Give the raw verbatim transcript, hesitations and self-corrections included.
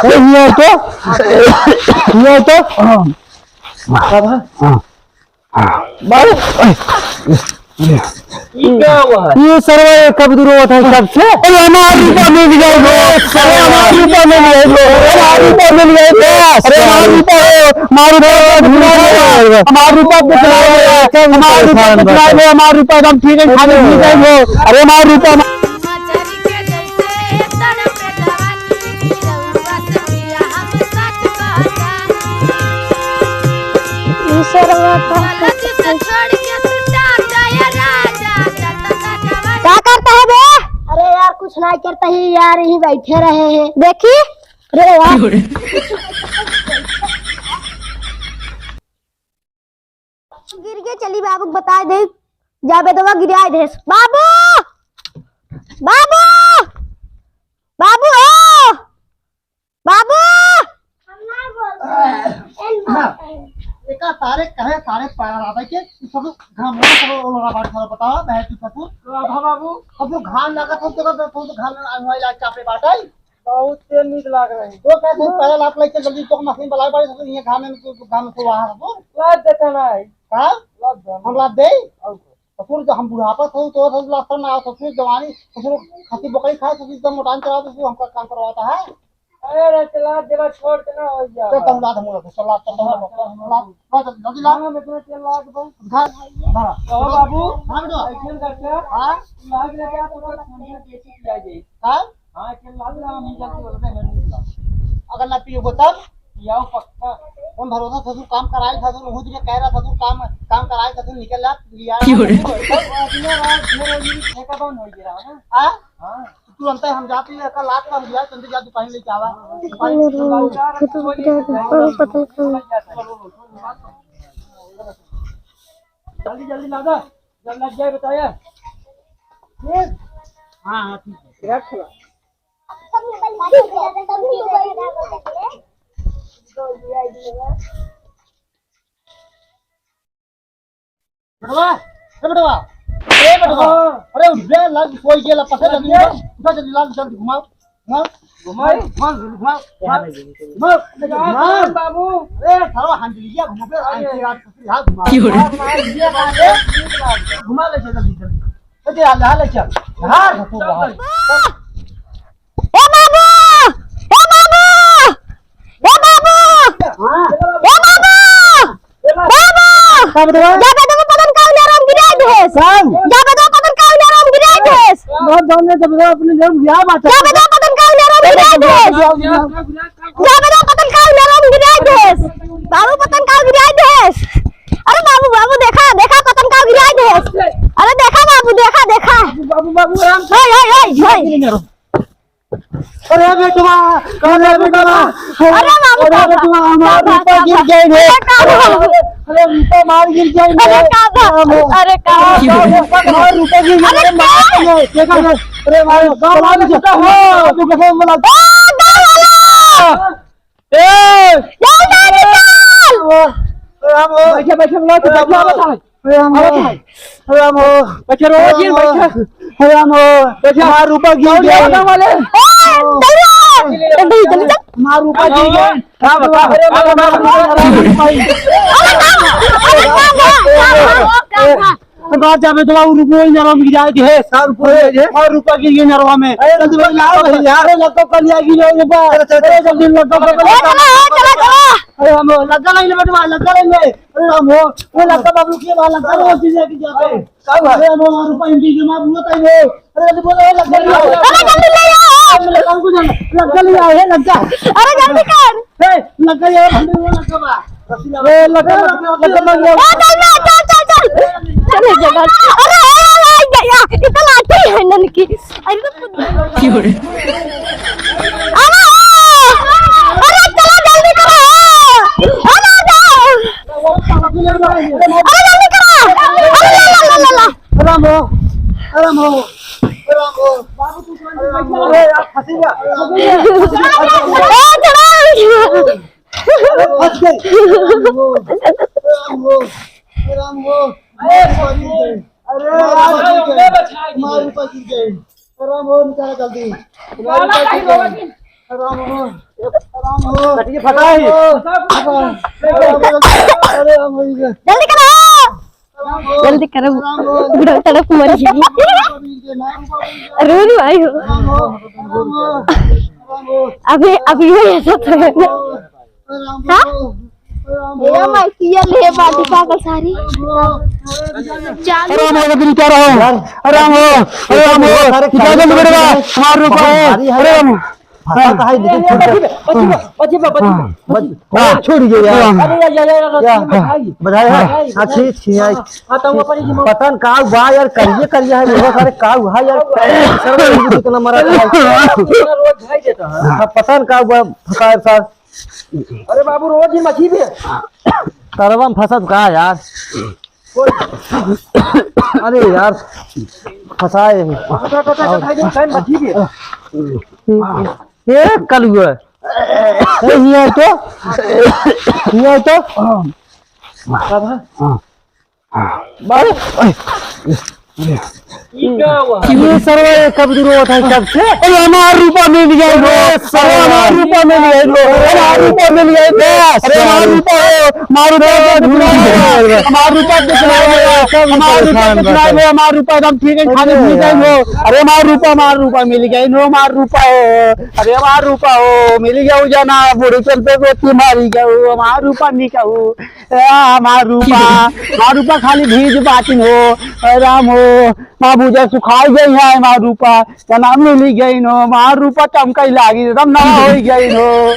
ए, हियाँ तो, हियाँ तो। हाँ। बाबा। हाँ। बाबू। ई का हुआ है? ये सरवा ये कब दूर होता है कब से? अरे हमार रुपया मिल गया बे। अरे हमार रुपया मिल गया बे। अरे हमार रुपया मिल गया बे। अरे हमार रुपया, हमार रुपया, हमार रुपया, हमार रुपया एकदम ठीक है, खाली मिल जाए बे। अरे हमार रुपया। ई सरवा का का करता है बे? अरे यार, कुछ नहीं करता ही यार, यहीं बैठे रहे हैं। देखी रे यार। गिर गए, चली बाबू के बताए दे, जा बेदवा गिराए देस। बाबू, बाबू, बाबू हो, बाबू। एका सारे कहे सारे पागल आवे के, ई सब घाम में सब ओलरा बाट सारा बतावा, बहन तू ससुर। राधा बाबू। अब तो घाम लागत हो, तो, तो, तो घाम में आने वाला चापे बाटे। बहुत तेल नीक लाग रही। तो कैसे पैदल आप लेके जल्दी तो मशीन बुलाए बड़े, तो ये घाम में, तो घाम में तो वहाँ हो। लाद देता ना है। हाँ? लाद दे। हम लाद दे? और ससुर, जब हम बुढ़ापा से तो, तो लाद ना, ससुर जवानी, ससुर खाती बकरी खाए, ससुर एकदम मोटान चला, ससुर हमका काम करवाता है। अरे रे, चला, जरा छोड़ के ना हो जा। चल, तुम लाद, हम लोग, चल, लाद, चल, तुम लोग, चल, लाद, लाद, जल्दी लाद। हाँ, हम इतना तेल लाद बा। घर, घर। कहो बाबू, हाँ, बेटा। ऐसे करके, हाँ? लाद लेके आ, तो बस हम लोग बेची किया जाए। हाँ? हाँ, के लाग रहा, हम ही जाके बोलते हैं, नहीं लाग। अगर ना पियोगे तब? पियाओ पक्का। हम भरोसा ससुर काम कराए, ससुर हुज के कह रहा, ससुर काम, काम कराए, ससुर निकल रहा, लिया। क्यों रे? ससुर अपने रात ढेर हो गई, ठेका बंद हो गया, हाँ? हाँ? हाँ। तुरंत हम जाते हैं, कल रात का हम जाए, तुरंत जा दुकान लेके आवा। दुकान लेके आवा। जल्दी, जल्दी ला दे। जब लग जाए बताया। हाँ, हाँ, ठीक है। रख लो। बेटवा, ए बेटवा, ए बेटवा, हाँ। अरे उठ बे, लाल कोई गेला, पकड़ जल्दी, उठा, उठा जल्दी, लाल जल्दी घुमाओ। घुमा, घुमा, घुमा, घुमा, घुमा, घुमा। बाबू। अरे, साला हंजलिया घुमा बे, अरे। ऐसे यार, ससुर, यहाँ घुमा। क्यों रे? घुमा, घुमा, घुमा ले चल, जल्दी, जल्दी। ले चल, ले चल। हाँ, ससुर, हाँ। ए बाबू! ए बाबू! ए बाबू! हाँ। ए बाबू! बाबू! का बेटवा? जा बेटवा पतन का उन्हें राम गिराए देस। कौन? जा बेटवा पतन का उन्हें राम गिराए देस। बहुत धन्य, जब बेटवा अपने जब ब्याह बात है। जा बेटवा पतन का उन्हें राम गिराए देस। जा बेटवा पतन का उन्हें राम गिराए देस। बाबू पतन का गिराए देस। अरे बाबू, बाबू देखा, देखा पतन का गिराए देस। अरे देखा बाबू, देखा, देखा। बाबू, बाबू, आराम से। ओए, ओए, ओए, ओए। अरे बेटवा, अरे बेटवा, अरे बाबू, अरे बेटवा, हमार रुपया गिर गए रे। अरे रुपया मार गिर गए रे। अरे का बा? अरे का बा? हमार रुपया गिर गए रे, मार के। देखा ना, अरे भाई, गाँव वाले से, हाँ, तू कैसे बोला? ओ, गाँव वाला! ए! चल, चल, चल! अरे हम हो। बैठे, बैठे, बैठे, बैठे, बैठे। अरे हम हो। अरे हम हो। बैठे रहो, बैठे। अरे हम हो। बैठे। हमार रुपया गिर गया। गाँव वाले। ए, जल्दी आ। जल्दी, जल्दी चल। हमार रुपया गिर गया। का बता? अरे बाबा, बाबा, बाबा। अरे बाबा, अरे बाबा, बाबा। बात जाबे तो बाबू रुपया ही नरवा में गिराए दे, सौ रुपया दे, सौ रुपया गिर गए नरवा में। अरे जल्दी भाई, लाओ भाई, यार। अरे लक्का कल आ गिर गए बा। अरे चल, अरे जल्दी लक्का कल। ए, चला, ए, चला, चला। अरे हम लक्का नहीं ले बेटवा, लक्का नहीं ले। अरे हम हो, वो लक्का बाबू के बा, लक्का वो चीज है कि जाते। का हुआ? अरे हम हमार रुपया हिंदी के माँ बुआ ताई हो। अरे जल्दी बोलो, लक्का ले आओ। अरे जल्दी ले आओ। लक्का ले आओ, हे लक्का। अरे जल्दी कर। ए, लग गई यार, हम भी लग गवा। ए, लग गवा, लग गवा, लग गवा। ए, चल, चल, चल, चल, चल। चले जगह। अरे, ए, ए, ए, या, या, इतना लाठी है ननकी। अरे, तो खुद क्यों रे? अरे, अरे, चलो जल्दी करो। अरे, जाओ। अरे, जल्दी करो। अरे, ला, ला, ला, ला, ला। आराम हो, आराम हो, आराम हो। बाबू, तू कौन सा अरे यार, फंसी गया। ए, चलो। अरे, फंस गई। आराम हो, आराम हो, आराम हो। अरे, अरे, मार ऊपर गिर गई। मार ऊपर गिर गई। आराम हो, निकाल जल्दी। मार ऊपर गिर गई। राम हो, राम हो। कटिए फटा ही। राम हो, अरे राम हो, अरे राम हो। जल्दी करो, जल्दी करो, बुढ़ऊ तड़प मर जाई। रो रो आई हो। अभी, अभी वो ऐसा तो है ना। हाँ? ये माई किया ले बाटी पागल सारी। चालू। अरे राम हो, अरे राम हो, अरे राम हो, अरे राम हो, अरे राम हो, अरे राम हो, अरे राम हो। फंसा तो है, लेकिन छूट गया। बची बा, बची बा, बची बा, बची बा। हाँ। बच-, हाँ, छूट गया यार। अरे यार, यार, यार, यार, या, बधाई। बधाई है। बधाई, हाँ, बधाई। ठीक, ठीक है। हाँ, हाँ, तो ऊपर ही पता न का बा यार, करिए, करिए है, बहुत सारे का हुआ यार। सर्व कितना मरा था। रोज भाई देता है। हाँ, पता न का बा, फंसा है सर। अरे बाबू, रोज ही मछली भी है। तरवा में फंसत का यार? अरे यार, फंसाए हैं। ए, कलुआ। ए, हिया तो। हिया तो। बाबा। ई का हुआ? ये सरवा ये कब दूर होता है, कब से? अरे हमार रूपा मिल गया लो। अरे हमार रूपा मिल गया लो। हमार रूपा मिल गया लो। अरे हमार रूपा हो, हमार रूपा हो, हमार रूपा कितना है? हमार रूपा कितना है? हमार रूपा एकदम ठीक है, खाने पीने का ही हो। अरे हमार रूपा, हमार रूपा मिल गया लो, हमार रूपा हो। अरे हमार रूपा हो, मिल गया हो जाना, बूढ़ी चल पे बेटी मारी गया हो, हमार रूपा निका हो। ए, हमार रूपा, हमार रूपा खाली भीज बाटिन हो। ए, राम हो, माँ भूजा सुखाई गई है, हमार रूपा, जना मिली गई नो, हमार रूपा चमकाई लागी, एकदम नवा होई गई नो।